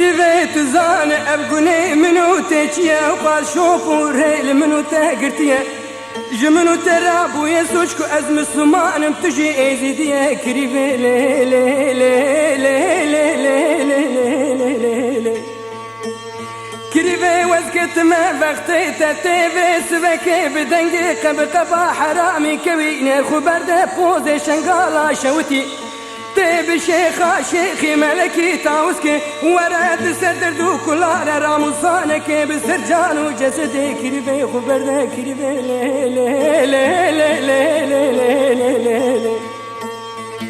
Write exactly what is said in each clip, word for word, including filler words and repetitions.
Rivê tu zane ev gunê min û te çi ye, ew qas şop û rê li min û te girtiye. Ji min û te re bûye sûc ku ez Misliman im, tu jî Êzîdî ye. Kirîvê lê, lê, lê. Kirîvê wez ketime vextê te tê vê sivekê bi dengê qe bi qeba heramî kewî nêr xwe berde pozê şengala şewitî. Tê bi şêxa şêxî melekî tawis ke were di ser derd û kulare ramûsaneke bi ser can û cesedê kirîvê xwe berde kirîvê lê, lê, lê.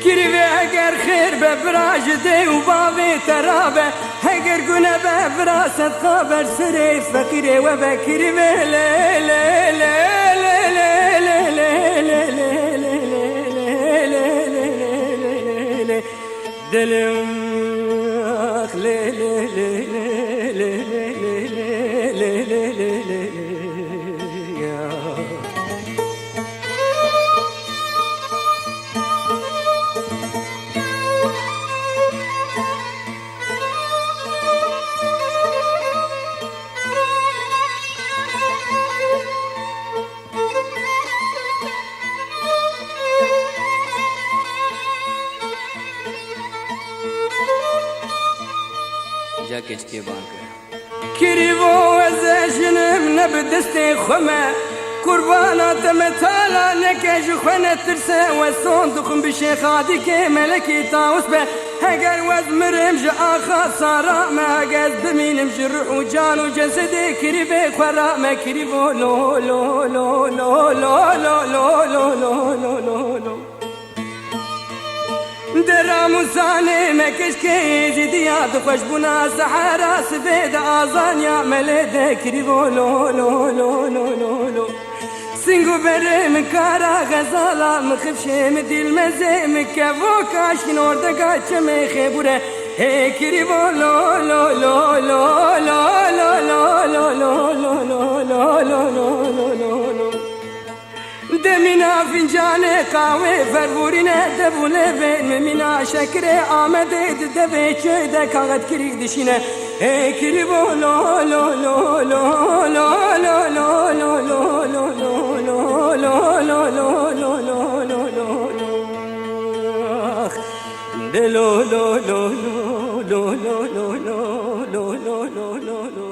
Kirîvê eger xêr be vira ji dê û bavê te rabe, heger gune be vira sedqa ber serê feqîrê we be kirîvê lê, lê, lê. Dilim ax lê, lê, lê, lê, lê, lê, lê, lê, lê, lê, lê, lê, lê, lê, lê, lê, lê, lê, lê, ya. Ja keçikê bang kir. Kirîvo ez e jinim ne bi destê xwe me. Qurbana te me tala neke ji xwe netirse. We son dixwim bi şêxadîkê melekî tawis be. Heger wez mirim ji axa sara me, heger bimînim ji ruh û can û cesedê kirîvê xwe ra me kirîvo lo, lo, lo. De ramûsanê me keşkê êzîdiya di xweşbûna sehera sibê de azaniya me lê de kirîvo lo, lo, lo, lo, lo, lo. Sing û berê min kara xezala min xifşê min dîlmezê min kevoka şîn ordega çemê xêbûre hê kirîvo lo lo lo lo. Demîna fincanê qawê fervûrîne dev û lêvên min mîna şekirê Amedê di devê çê de kaxet kirîk dişîne. Ê kirîvo lo lo lo lo. De lo lo lo lo.